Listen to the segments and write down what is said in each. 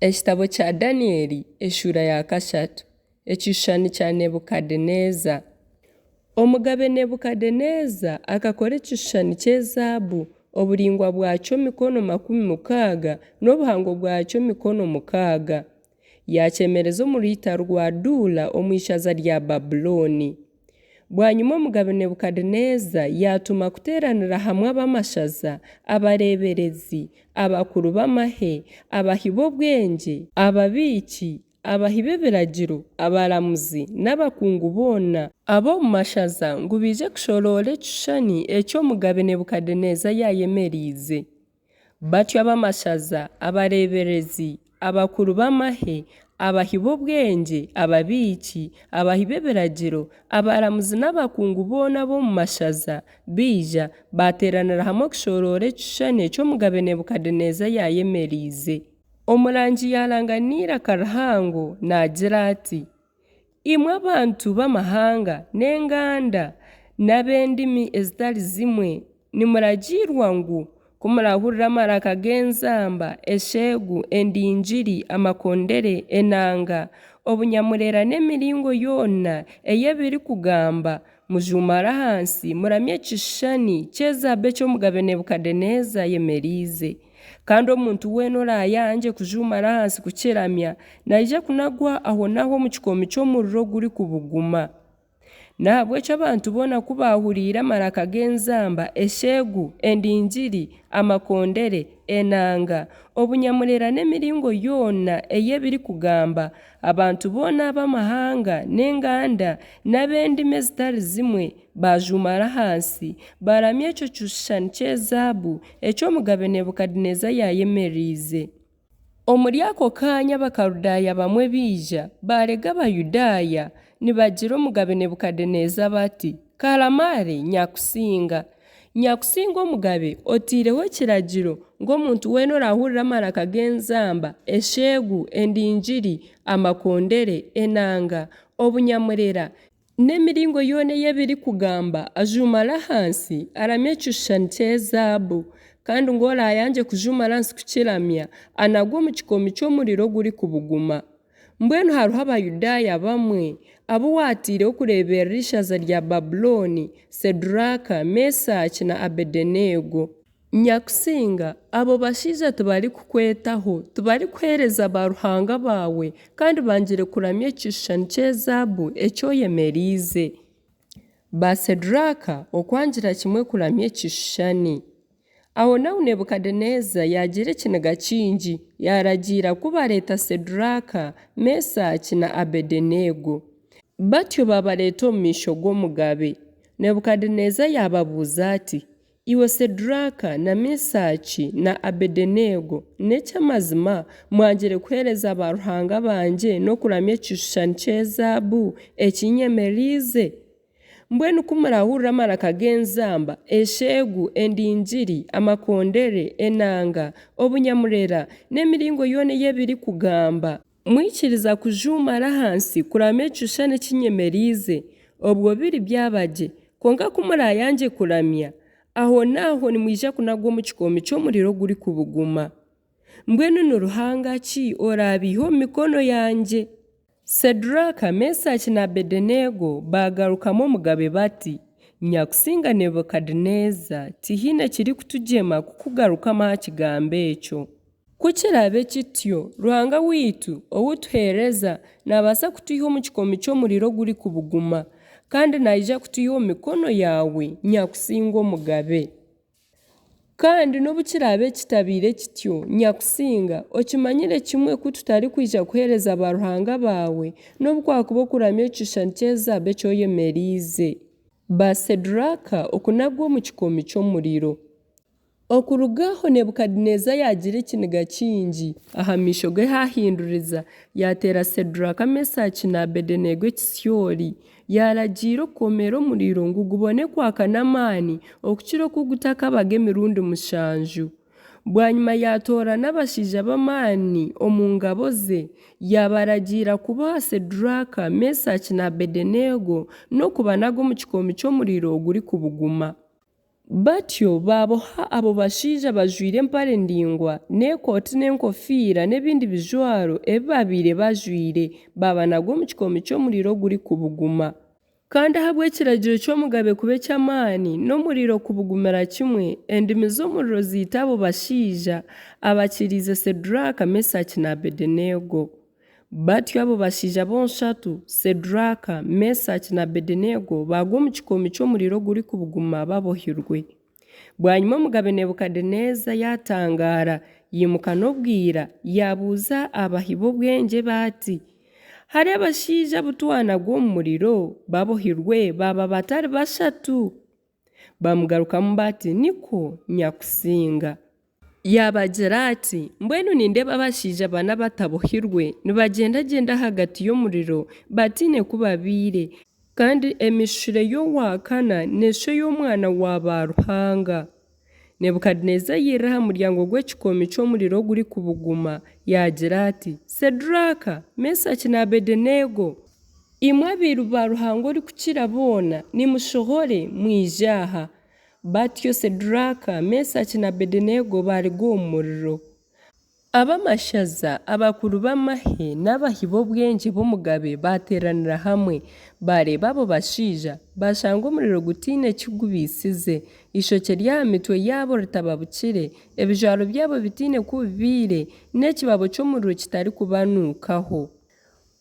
Ekitabo kya Danieli eshuura ya kashatu. Ekishushani kya Nebukadeneeza. Omugabe Nebukadeneeza akakora ekishushani ky'ezaabu, oburaingwa bwakyo mikono 60, n'obuhango bwakyo mikono 6. Yaakyemereza omu ruhita rwa Duura omu ishaza rya Babulooni. Bwanyima Omugabe Nebukadeneeza yaatuma kuteeranira hamwe ab'amashaza, abareeberezi, abakuru b'amahe, abahi b'obwengye, ababiiki, abahi b'ebiragiro, abaramuzi, n'abakungu boona ab'omu mashaza ngu baije kushoroora ekishushani eki Omugabe Nebukadeneeza yaayemereize. Batyo ab'amashaza, abareeberezi, abakuru b'amahe, abahi b'obwengye, ababiiki, abahi b'ebiragiro, abaramuzi n'abakungu boona ab'omu mashaza baija, baateeranira hamwe kushoroora ekishushani eki Omugabe Nebukadeneeza yaayemereize. Omurangi yaaranga n'eiraka rihango naagira ati, Imwe abantu b'amahanga n'enganda n'ab'endimi ezitari zimwe, nimuragiirwa ngu, ku muraahurire amaraka g'enzamba, esheegu, endingiri, amakondere, enanga, obunyamurera n'emiringo yoona ey'ebirikugamba, mujuumare ahansi muramye ekishushani ky'ezaabu eki Omugabe Nebukadeneeza ayemereize. Kandi omuntu weena oraayangye kujuumara ahansi kukiramya, naija kunagwa ahonaaho omu kikoomi ky'omuriro ogurikubuguma. N'ahabw'ekyo abantu boona ku baahuriire amaraka g'enzamba, esheegu, endingiri, amakondere, enanga, obunyamurera n'emiringo yoona ey'ebirikugamba, abantu boona ab'amahanga n'enganda n'ab'endimi ezitari zimwe Baajuumara ahansi, baaramya ekyo kishushani ky'ezaabu eki Omugabe Nebukadeneeza yaayemereize. Omuri ako kaanya Abakaludaaya bamwe baija, baarega Abayudaaya, nibagira Omugabe Nebukadeneeza bati, Karamaare, Nyakusinga! Nyakusinga omugabe, otaireho ekiragiro ngu omuntu weena oraahurire amaraka g'enzamba, esheegu, endingiri, amakondere, enanga, obunyamurera, N'emiringo yoona ey'ebirikugamba ajuumare ahansi aramye ekishushani ky'ezaabu, kandi ngu oraayangye kujuumara ahansi kukiramya, anagwe omu kikoomi ky'omuriro ogurikubuguma. Mbwenu hariho Abayudaaya bamwe abu waataireho kureeberera eishaza rya Babulooni, Seduraaka, Mesaaki na Abedeneego. Nyakusinga, abo bashaija tibarikukwetaho, tibarikuheereza baaruhanga baawe, kandi bangire kuramya ekishushani ky'ezaabu eki oyemereize. Ba Seduraaka okwangira kimwe kuramya ekishushani. Ahonaaho Nebukadeneeza yaagira ekiniga kingi, yaaragiira ku bareeta Seduraaka, Mesaaki na Abedeneego. Batyo baabareeta omu maisho g'omugabe. Nebukadeneeza yaababuuza ati, Iwe Seduraaka na Mesaaki na Abedeneego, n'eky'amazima mwangire kuheereza baaruhanga bangye n'okuramya ekishushani ky'ezaabu eki nyemereize? Mbwenu ku muraahurire amaraka g'enzamba, esheegu, endingiri, amakondere, enanga, obunyamurera, n'emiringo yoona ey'ebirikugamba, Mwikiriza kujuumara ahansi kuramya ekishushani eki nyemereize, obwo biri byaba gye, kwonka ku muraayangye kuramya, ahonaaho nimwija kunagwa omu kikoomi ky'omuriro ogurikubuguma. Mbwenu ni ruhanga ki oraabaihe omu mikono yangye? Seduraaka, Mesaaki na Abedeneego baagarukamu omugabe bati, Nyakusinga Nebukadeneeza, tihaine kirikutugyema kukugarukamu aha kigambo ekyo. Ku kiraabe kityo, Ruhanga waitu ou tuheereza naabaasa kutwiha omu kikoomi ky'omuriro ogurikubuguma, kandi naija kutwiha omu mikono yaawe, Nyakusinga omugabe. Kandi n'obu kiraabe kitabaire kityo, Nyakusinga, okimanyire kimwe ku tutarikwija kuheereza baaruhanga baawe, n'obu kwakuba okuramya ekishushani ky'ezaabu eki oyemereize. Ba Seduraaka okunagwa omu kikoomi ky'omuriro. Okuruga aho Nebukadeneeza yaagira ekiniga kingi, aha maisho ge haahinduriza, yaateera Seduraaka, Mesaaki na Abedeneego ekitsyori, yaaragiira okukomeera omuriro ngu gubone kwaka n'amaani okukira oku gutakabaga emirundi mushanju. Bwanyima yaatoorana abashaija b'amaani omu ngabo ze, yaabaragiira kuboha Seduraaka, Mesaaki na Abedeneego n'okubanaga omu kikoomi ky'omuriro ogurikubuguma. Batyo baaboha abo bashaija bajwaire empare ndaingwa n'ekooti n'enkofiira n'ebindi bijwaro ebi baabaire bajwaire, baabanaga omu kikoomi ky'omuriro ogurikubuguma. Kandi ahabw'ekiragiro ky'omugabe kuba eky'amaani n'omuriro kubugumira kimwe, endimi z'omuriro zaita abo bashaija abakiriize Seduraaka, Mesaaki na Abedeneego. Batyo abo bashaija bonshatu, Seduraaka, Mesaaki na Abedeneego baagwa omu kikoomi ky'omuriro ogurikubuguma babohirwe. Bwanyima Omugabe Nebukadeneeza yaatangaara, yaimuka n'obwira, yaabuuza abahi b'obwengye be ati, Hari abashaija abu twanaga omu muriro babohirwe baaba batari bashatu? Bamugarukamu bati, Nikwo, Nyakusinga. Yaabagira ati, Mbwenu nindeeba abashaija bana abatabohirwe nibagyendagyenda ahagati y'omuriro, bataine ku babaire. Kandi emishushire y'owa kana neeshusha ey'omwana wa baaruhanga. Nebukadeneeza yairira aha muryango gw'ekikoomi ky'omuriro ogurikubuguma, yaagira ati, Seduraaka, Mesaaki na Abedeneego, imwe abairu ba Ruhanga Orikukira boona, nimushohore, mwije aha! Batyo Seduraaka, Mesaaki na Abedeneego baaruga omu muriro. Ab'amashaza, abakuru b'amahe n'abahi b'obwengye b'omugabe baateeranira hamwe, baareeba abo bashaija, baashanga omuriro gutaine ki gubaitsize, eishokye ry'aha mitwe yaabo ritababukire, ebijwaro byabo bitaine ku bibaire, n'ekibabo ky'omuriro kitarikubanuukaho.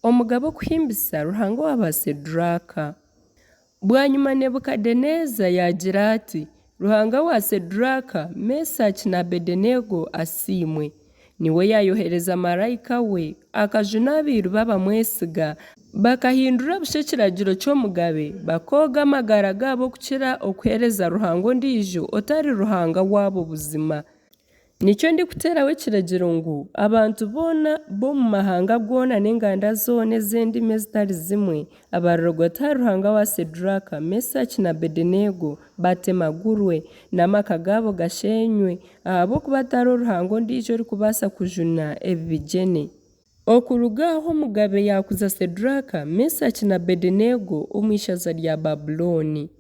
Omugabe okuhimbisa Ruhanga wa Baaseduraaka. Bwanyima Nebukadeneeza yaagira ati, Ruhanga wa Seduraaka, Mesaaki na Abedeneego asiimwe! Niwe yaayohereza maraika we, akajuna abairu be abamwesiga, bakahindura busha ekiragiro ky'omugabe, bakooga amagara gaabo okukira okuheereza ruhanga ondiijo otari Ruhanga waabo buzima. Nikyo ndikuteeraho ekiragiro ngu abantu boona b'omu mahanga goona n'enganda zoona ez'endimi ezitari zimwe, abarirogota ahari Ruhanga wa Seduraaka, Mesaaki na Abedeneego, batemagurwe, n'amaka gaabo gasheenywe, ahabw'okuba tihariho ruhanga ondiijo orikubaasa kujuna ebi bigyene. Okuruga aho omugabe yaakuza Seduraaka, Mesaaki na Abedeneego omu ishaza rya Babulooni.